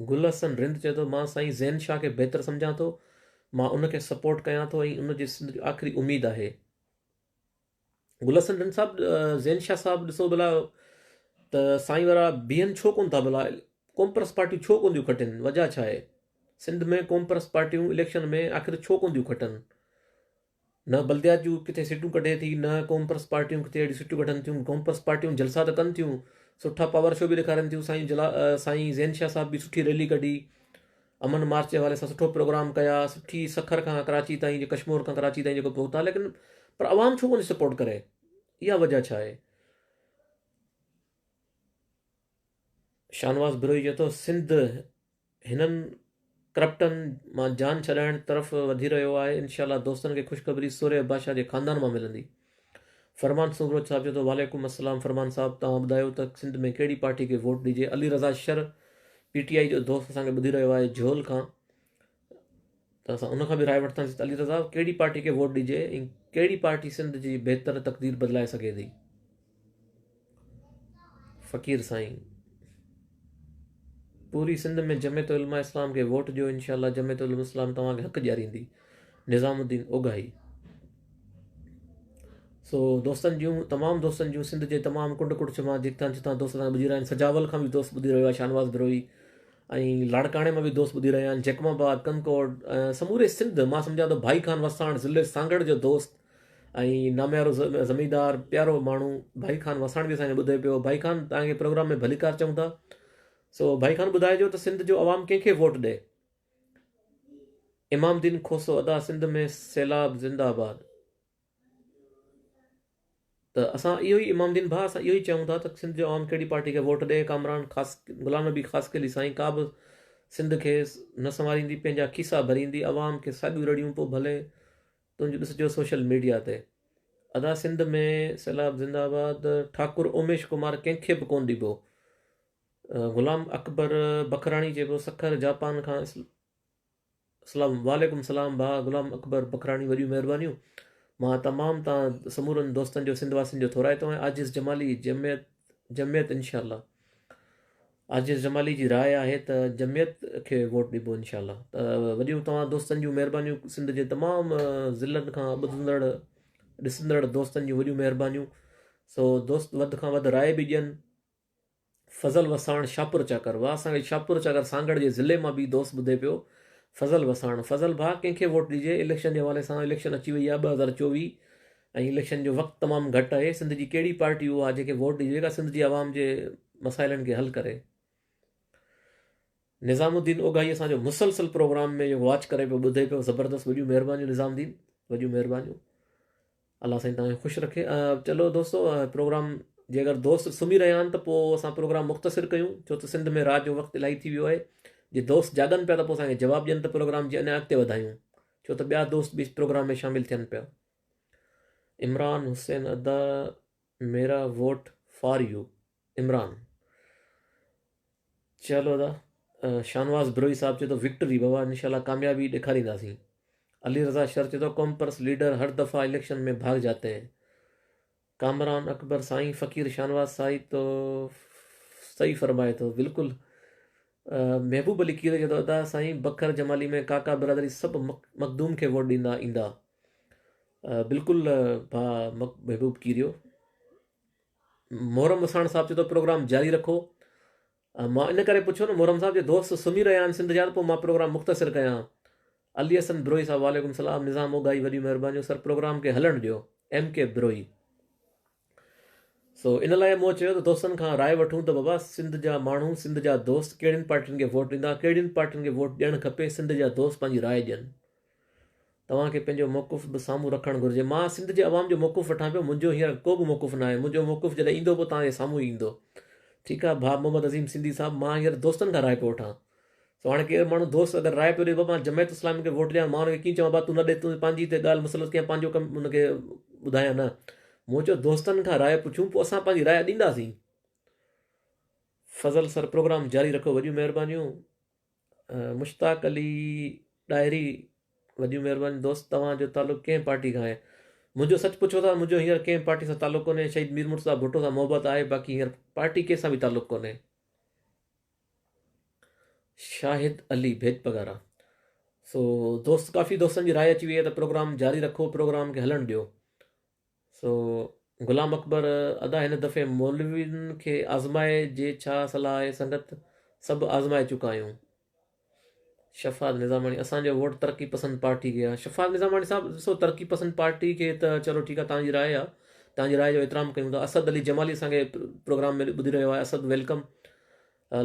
گل حسن رند چئي ٿو مان سائين زين شاهه کي بهتر سمجهان ٿو مان ان کي سپورٽ ڪيان ٿو ۽ ان جي سنڌ جو آخري اميد آهي. گل حسن رند صاحب زين شاهه صاحب ڏسو ڀلا ته سائين وارا بيهن ڇو ڪون ٿا ڀلا قومپرست پارٽيون ڇو ڪون ٿيون کٽن وجه ڇا آهي سنڌ ۾ قومپرست پارٽيون اليڪشن ۾ آخر ڇو ڪون ٿيون کٽن نه بلديات جون ڪٿي سيٽون ڪڍي ٿي نه قومپرست پارٽيون ڪٿي اهڙيون سيٽون ڪڍن ٿيون قومپرست پارٽيون جلسا ته ڪن ٿيون سٺا پاور شو به ڏيکارن ٿيون سائين جلا سائين زين شاهه صاحب به سٺي ريلي ڪڍي امن مارچ جي حوالي سان سٺو پروگرام ڪيا سٺي سکر کان ڪراچي تائين جي ڪشمور کان ڪراچي تائين جيڪو پهتا ليڪن پر عوام ڇو ڪونه سپورٽ ڪري اها وجه ڇا آهي شاهنواز بروهي چئي ٿو سنڌ هنن ڪرپٽن مان جان ڇڏائڻ طرف وڌي رهيو آهي انشاء الله دوستن کي خوشخبري سورهيه بادشاهه جي خاندان مان ملندي فرمان سومرو صاحب چئي ٿو وعليڪم السلام فرمان صاحب توهان ٻڌايو ته سنڌ ۾ ڪهڙي پارٽي کي ووٽ ڏجي Ali Raza Shar P T I جو دوست اسان کي ٻڌي رهيو آهي جهول کان ته اسان ان کان به راء وٺنداسين ته علي رضا ڪهڙي پارٽي کي ووٽ ڏجي ۽ ڪهڙي پارٽي سنڌ جي بهتر تقدير بدلائي سگهي ٿي فقير سائين پوري سنڌ ۾ جمعيت علماء اسلام کي ووٽ ڏيو انشاء الله جمعيت علماء اسلام توهان کي حق ڏياريندي نظام الدين اوگاهي سو دوستن جون تمام دوستن جون سنڌ جي تمام ڪنڊ ڪڙڇ مان جتان جتان دوست اسان ٻڌي رهيا آهن سجاول کان به دوست ٻڌي رهيو آهي شاهنواز بروهي ۽ لاڙڪاڻي مان به دوست ٻڌي رهيا آهن جيڪب آباد ڪنڪوٽ سموري سنڌ مان سمجهان ٿو ڀائي خان وساڻ ضلعي سانگهڙ جو دوست ۽ ناميارو زميندار پيارو ماڻهو ڀائي خان وساڻ به اسان کي ٻڌي پيو ڀائي خان توهان کي پروگرام ۾ ڀليڪار چئون ٿا سو ڀائي خان ٻڌائجو ته سنڌ جو عوام ڪنهن کي ووٽ ڏي امام دين کوسو ادا سنڌ ۾ سيلاب زنده آباد ته اسان اهو ئي امام دين ڀاء اسان اهو ئي چئون ٿا ته سنڌ جو عوام ڪهڙي پارٽي کي ووٽ ڏي ڪامران خاص غلام نبي خاصخيلي سائين ڪا به سنڌ کي نه سنواريندي پنهنجا کيسا ڀريندي عوام کي ساڳيون رڙيون پوء ڀلي تنهنجو ڏسجو سوشل ميڊيا تي. ادا سنڌ ۾ سيلاب زنده آباد ٺاڪر اوميش ڪمار ڪنهن کي به ڪون ڏبو غلام اڪبر بکراڻي چئبو سکر جاپان کان اسلام وعليڪم سلام ڀاء غلام اڪبر بکراڻي وڏيون مهربانيون مان تمام تان سمورن دوستن جو سنڌ واسين جو ٿورائتو آهيان عاجز جمالي جمعيت جمعيت انشاء الله عاجز جمالي جي راء آهي ته جمعيت کي ووٽ ڏبو انشاء الله ته وڏيون توهان دوستن جون مهربانيون سنڌ جي تمام ضلعن کان ٻڌندڙ ڏسندڙ دوستن جون وڏيون مهربانيون سو دوست وڌ کان وڌ راء به ڏين فضل وساڻ شاپور چاڪر واهه اسان کي شاپور چاڪر سانگهڙ جي ضلعي مان به دوست ٻڌي پيو فضل وساڻ فضل ڀاء ڪنهن کي ووٽ ڏجي اليڪشن جي حوالي سان اليڪشن اچي وئي آهي 2024 ۽ اليڪشن جو وقت تمام گهٽ آهي سنڌ جي ڪهڙي پارٽي اها جنهن کي ووٽ ڏجي جيڪا سنڌ جي عوام جي مسائلن کي حل ڪري نظام الدين اوگاهي اسان جو مسلسل پروگرام ۾ جيڪو واچ ڪري پيو ٻڌي پيو زبردست وڏيون مهربانيون نظام الدين وڏيون مهربانيون الله سائين توهان کي خوش رکي چلو دوستو پروگرام جي اگر دوست سمهي رهيا آهن ته پوء اسان پروگرام مختصر ڪيون ڇو ته سنڌ ۾ رات جو وقت الاهي ٿي ويو آهي جي دوست جاڳن پيا ته پوء اسان کي جواب ڏين ته پروگرام جي اڃا اڳتي وڌايون ڇو ته ٻيا دوست به پروگرام ۾ شامل ٿين پيا عمران حسين ادا ميرا ووٽ فار you Imran چلو ادا شاهنواز بروهي صاحب چئي ٿو وڪٽري بابا انشاء الله ڪاميابي ڏيکارينداسين علي رضا شر چئي ٿو قوم پرست ليڊر هر دفعا اليڪشن ۾ ڀاگ جاتي هين ڪامران اڪبر سائين فقير شاهنواز سائين تو صحيح فرمائي ٿو بلڪل محبوب علي کير چئي ٿو ادا سائين بکر جمالي ۾ ڪاڪا برادري سڀ مخدوم کي ووٽ ڏيندا ايندا بلڪل ڀاء محبوب ڪيريو محرم وساڻ صاحب چئي ٿو پروگرام جاري رکو مان ان ڪري پڇيو نه محرم صاحب جي دوست سمهي رهيا آهن سنڌ جا ته پوء مان پروگرام مختصر ڪيان علي حسن بروهي صاحب وعليڪم سلام نظام اوگاهي وڏيون مهربانيون سر پروگرام کي هلڻ ڏيو ايم ڪي بروهي سو ان لاء مون چيو ته دوستن کان راء وٺون ته بابا سنڌ جا ماڻهو سنڌ جا دوست ڪهڙين پارٽين کي ووٽ ڏيندا ڪهڙين پارٽين کي ووٽ ڏيڻ کپي سنڌ جا دوست پنهنجي راء ڏين توهان کي پنهنجو موقف به سامهون رکڻ گهرجي. مان سنڌ جي عوام جو موقف وٺان پيو، منهنجو هينئر ڪو به موقف ناهي، منهنجو موقف جڏهن ايندو پوء توهان جي سامهون ئي ايندو. ٺيڪ آهي ڀاء محمد عظيم سنڌي صاحب مان هينئر دوستن کان راء پيو وٺان. سو هاڻي ڪير ماڻهو دوست اگر راء پيو ڏي بابا مان جماعت اسلامي کي ووٽ ڏيان مان ان کي ڪيئن چوان بابا تون نه ڏي تون پنهنجي هتي ڳالهه مسلط ڪيان پنهنجو ڪم ان کي ٻڌايان نه مون چيو دوستن کان راء پڇون پوء اسان پنهنجي راء ڏينداسين فضل سر پروگرام جاري رکو وڏيون مهربانيون مشتاق علي ڏاهري وڏيون مهربانيون دوست توهان جو تعلق ڪنهن پارٽي کان آهي منهنجو سچ پڇو ٿا منهنجو هينئر ڪنهن پارٽي سان تعلق ڪونهي شهيد مير مرتضيٰ ڀٽو سان محبت آهي باقي هينئر پارٽي ڪنهن سان به تعلق ڪونهي شاهد علي ڀيڄ پگهارا سو دوست ڪافي دوستن جي راء اچي وئي آهي ته پروگرام جاري رکو پروگرام کي هلڻ ڏيو سو غلام اڪبر ادا هن دفعي مولوين کي آزمائي جي ڇا صلاح آهي سنگت سڀ آزمائي چڪا آهيون شفاعت نظاماڻي اسان جو ووٽ ترقي پسند پارٽي کي آهي شفاعت نظاماڻي صاحب ڏسو ترقي پسند پارٽي کي ته چلو ٺيڪ آهي توهان جي راء آهي توهان جي راء جو احترام ڪيون ٿا اسد علي جمالي اسان کي پروگرام ۾ ٻڌي رهيو آهي Asad welcome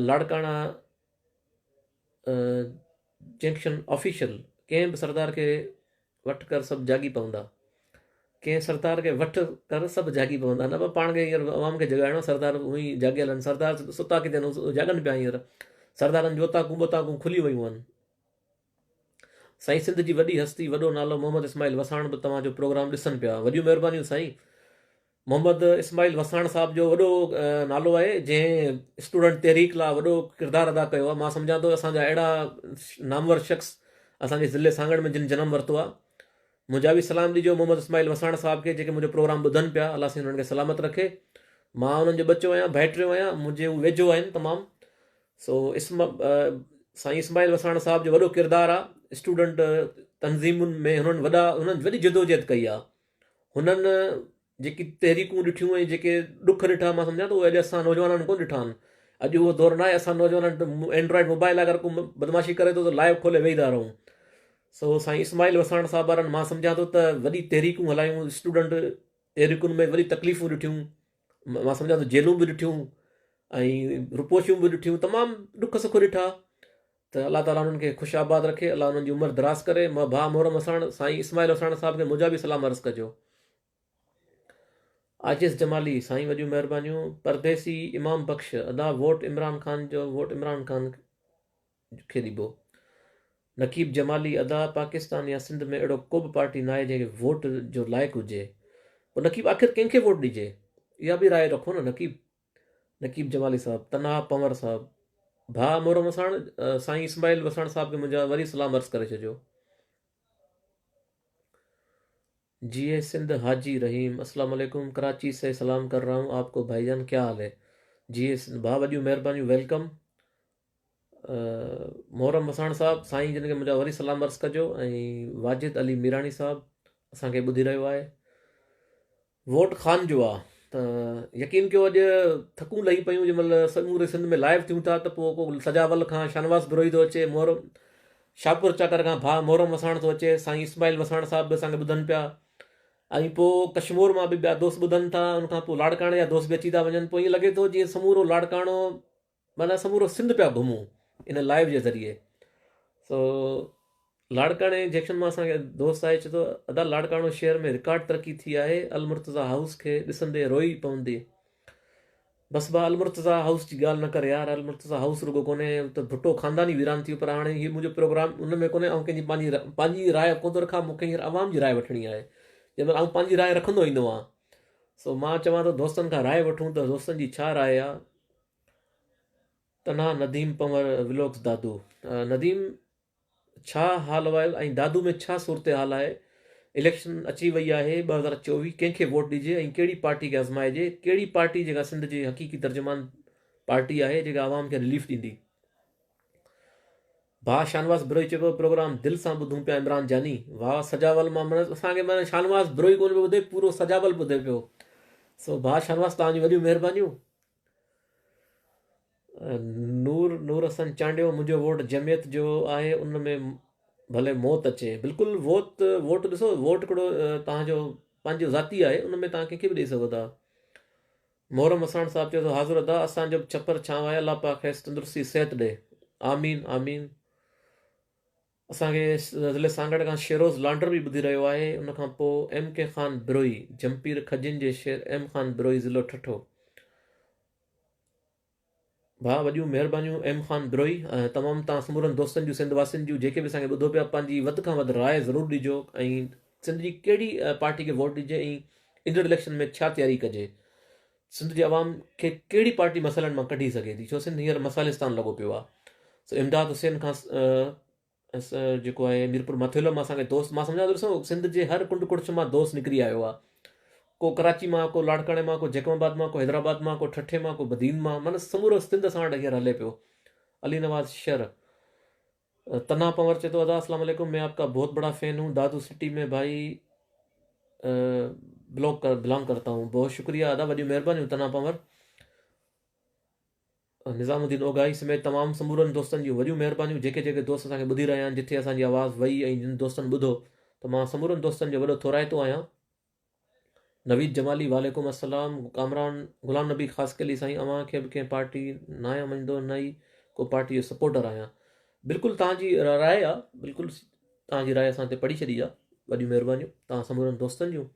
Larkana junction official ڪنهن به سردار کي وٺ ڪر سڀ جاڳي پوندا ڪنهن سردار کي وٺ ڪر سڀ جاڳي پوندا نه پاڻ کي هينئر عوام کي جڳائڻو سردار اونئي ئي جاڳيل آهن سردار ستا ڪٿي آهن جاڳن پيا هينئر سردارن جون اوطاقون ٻوطاقون کلي ويون آهن سائين سنڌ جي وڏي هستي وڏو نالو محمد اسماعيل وساڻ به توهان جو پروگرام ڏسن پيا وڏيون مهربانيون سائين محمد اسماعيل وساڻ صاحب جو وڏو نالو آهي جنهن اسٽوڊنٽ تحريڪ لا وڏو ڪردار ادا ڪيو آهي مان سمجهان ٿو اسان جا اهڙا نامور شخص اسان جي ضلعي سانگهڙ ۾ جن جنم ورتو آهي منهنجا به سلام ڏجو محمد اسماعيل وساڻ صاحب کي جيڪي منهنجو پروگرام ٻڌن پيا الله سائين انهن کي سلامت رکي مان انهن جو ٻچو آهيان ڀائٽيو آهيان منهنجي هو ويجهو آهن تمام سو اسم سائين اسماعيل وساڻ صاحب جو وڏو ڪردار آهي اسٽوڊنٽ تنظيمن ۾ هنن وڏا هنن وڏي جدوجهد ڪئي آهي هنن جيڪي تحريڪون ڏٺيون ۽ جيڪي ڏک ڏٺا مان سمجهان ٿو اهي اڄ اسان نوجوانن ڪونه ڏٺا آهن اڄ اهو دور ناهي اسان نوجوانن وٽ اينڊرائڊ موبائل اگر ڪو بدمعاشي ڪري ٿو ته لائيو کولي ويهي ٿا رهون سو سائين اسماعيل وساڻ صاحب وارن مان سمجهان ٿو ته وڏي تحريڪون هلايون اسٽوڊنٽ تحريڪن ۾ وڏي تڪليفون ڏٺيون مان سمجهان ٿو جيلون به ڏٺيون ۽ روپوشيون به ڏٺيون تمام ڏک سک ڏٺا ته الله تعالي انهن کي خوش آباد رکي الله انهن جي عمر دراز ڪري م ڀاء محرم وساڻ سائين اسماعيل وساڻ صاحب کي منهنجا به سلام عرض ڪجو. عاجز جمالي سائين وڏيون مهربانيون پرديسي امام بخش ادا ووٽ عمران خان جو ووٽ عمران خان کي ڏبو نقيب جمالي ادا پاڪستان يا سنڌ ۾ اهڙو ڪو به پارٽي ناهي جنهن کي ووٽ جو لائق هجي پوء نقيب آخر ڪنهن کي ووٽ ڏجي اها به راء رکو نه نقيب نقيب جمالي صاحب، تنها پنور صاحب، ڀاء محرم وساڻ، سائين اسماعيل وساڻ صاحب کي منهنجا وري سلام عرض ڪري ڇڏجو. جيئي سنڌ حاجي رحيم اسلام عليڪم ڪراچي سي سلام ڪر رها هون آپ ڪو ڀائي جان ڪيا حال هي جيئي سنڌ ڀاء وڏيون مهربانيون welcome Muharram Wassan صاحب سائين جن کي منهنجا وري سلام عرض ڪجو ۽ واجد علي ميراڻي صاحب اسان کي ٻڌي رهيو آهي ووٽ خان جو آ ته يقين ڪيو اڄ ٿڪون لهي پيون جنهن مهل سموري سنڌ ۾ لائيو ٿيون ٿا ته پوء ڪو سجاول کان شاهنواز بروهي ٿو اچي محرم شاهپور چاڪر کان ڀاء محرم وساڻ ٿو اچي سائين اسماعيل وساڻ صاحب به اسان کي ٻڌن پيا ۽ پوء ڪشمور مان به ٻيا دوست ٻڌن ٿا ان کان پوء لاڙڪاڻي جا دوست به اچي ٿا وڃن پوء ائين لڳي ٿو جيئن سمورو لاڙڪاڻو معنيٰ سمورو سنڌ پيا گهمون ان لائيو جي ذريعي سو لاڙڪاڻي جنڪشن مان اسان کي دوست آهي چي ٿو ادا لاڙڪاڻو شهر ۾ رڪارڊ ترقي ٿي آهي المرتضيٰ هائوس کي ڏسندي روئي پوندي بس با المرتضيٰ هائوس جي ڳالهه نه ڪر يار المرتضيٰ هائوس رڳو ڪونهي ته ڀٽو خاندان ئي ويران ٿي ويو پر هاڻي هي منهنجو پروگرام ان ۾ ڪونهي آئون ڪنهن جي پنهنجي پنهنجي راء ڪونه ٿو رکان مون کي هينئر عوام جي راء وٺڻي آهي جنهن مهل آئون پنهنجي راء رکندو ايندو آهيان سو مان چوان ٿو دوستن کان راء وٺون ته دوستن جي ڇا راء آهي تنها نديم پنور ولوگز دادو نديم ڇا حال احوال ۽ دادو ۾ ڇا صورتحال آهي اليڪشن اچي وئي آهي 2024 ڪنهن کي ووٽ ڏجي ۽ ڪهڙي پارٽي کي آزمائجي ڪهڙي پارٽي جيڪا سنڌ جي حقيقي ترجمان پارٽي آهي جيڪا عوام کي رليف ڏيندي ڀاء شاهنواز بروهي چئي پيو پروگرام دل سان ٻڌون پيا عمران جاني واھ سجاول مان معنيٰ اسان کي معنيٰ شاهنواز بروهي ڪونه پيو ٻڌي پورو سجاول ٻڌي پيو سو ڀاء شاهنواز توهان جون وڏيون مهربانيون نور نور حسن چانڊيو منهنجو ووٽ جمعيت جو آهي ان ۾ ڀلي موت اچي بلڪل ووت ووٽ ڏسو ووٽ هڪڙو توهان جو پنهنجو ذاتي آهي ان ۾ توهان ڪنهن کي به ڏئي سگهو ٿا محرم وساڻ صاحب چيو ته حاضر ادا اسان جو به ڇپر ڇانو آهي الله پاڪ کيس تندرستي صحت ڏي آمين آمين اسان کي ضلعي سانگهڙ کان شيروز لانڊر به ٻڌي رهيو آهي ان کان پوء ايم ڪي خان بروهي جمپير کجين جي شير ايم خان بروهي ضلعو ٺٽو. ڀاء وڏيون مهربانيون ايم خان بروهي ۽ تمام توهان سمورن دوستن جون سنڌ واسين جون جيڪي به اسان کي ٻڌو پيا پنهنجي وڌ کان وڌ راء ضرور ڏجو ۽ سنڌ جي ڪهڙي پارٽي کي ووٽ ڏجي ۽ ايندڙ اليڪشن ۾ ڇا تياري ڪجي سنڌ جي عوام کي ڪهڙي پارٽي مسئلن مان ڪڍي سگهي ٿي ڇو سنڌ هينئر مسئلستان لڳو پيو آهي سو امداد حسين کان جيڪو آهي ميرپور ماٿيلو مان اسان کي دوست مان سمجهان ٿو ڏسو سنڌ جي هر ڪنڊ ڪڙڇ مان دوست نڪري آيو آهي ڪو ڪراچي مان ڪو لاڙڪاڻي مان ڪو جيڪب آباد مان ڪو حيدرآباد مان ڪو ٺٽي مان ڪو بدين مان معنيٰ سمورو سنڌ اسان وٽ هينئر هلي پيو علي نواز شر تنا پنور چئي ٿو ادا السلام عليڪم مين آپ ڪا بهت بڙا فين هون دادو سٽي ۾ ڀائي بلاگ ڪر بلانگ ڪرتا هون بهت شڪريه ادا وڏيون مهربانيون تنا پنور نظام الدين اوگاهي سميت تمام سمورن دوستن جون وڏيون مهربانيون جيڪي جيڪي دوست اسان کي ٻڌي رهيا آهن جٿي اسان جي آواز وئي ۽ جن دوستن ٻڌو ته مان سمورن دوستن جو وڏو ٿورائتو آهيان نويد جمالي وعليڪم السلام ڪامران غلام نبي خاصخيلي سائين اوهان کي به ڪنهن پارٽي ناهيان مڃندو نه ئي ڪو پارٽي جو سپورٽر آهيان بلڪل توهان جي راء آ بلڪل توهان جي راء اسان تي پڙهي ڇڏي آ وڏيون مهربانيون توهان سمورن دوستن جون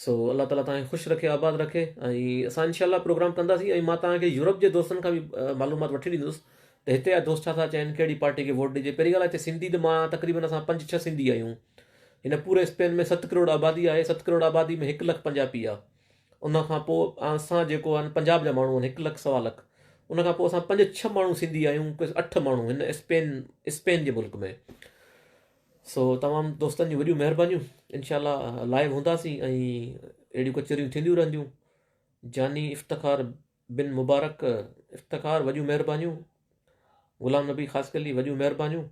سو الله تعالي توهان کي خوش رکي آباد رکي ۽ اسان انشاء الله پروگرام ڪنداسين ۽ مان توهان کي يورپ جي دوستن کان به معلومات وٺي ڏيندس ته هتي جا دوست ڇا ٿا چاهين ڪهڙي پارٽي کي ووٽ ڏجي پهرين ڳالهه هتي سنڌي ته مان تقريبن اسان پنج ڇهه سنڌي آهيون هن پوري اسپين ۾ ست ڪروڙ آبادي آهي ست ڪروڙ آبادي ۾ هڪ لک پنجابي آهي ان کان پوء اسان جيڪو آهن پنجاب جا ماڻهو آهن هڪ لک سوا لک ان کان پوء اسان پنج ڇهه ماڻهو سنڌي آهيون اٺ ماڻهو هن اسپين اسپين جي ملڪ ۾ سو تمام دوستن جون وڏيون مهربانيون انشاء الله لائيو هونداسين ۽ اهڙيون ڪچهريون ٿينديون رهنديون جاني افتخار بن مبارڪ افتخار وڏيون مهربانيون غلام نبي خاصخيلي وڏيون مهربانيون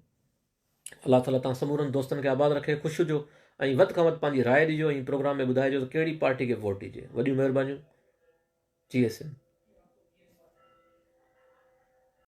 الله تعالي تان سمورن دوستن کي آباد رکي خوش هجو ۽ وڌ کان وڌ پنهنجي راء ڏجو ۽ پروگرام ۾ ٻڌائجو ته ڪهڙي پارٽي کي ووٽ ڏجي وڏيون مهربانيون جي سنڌ.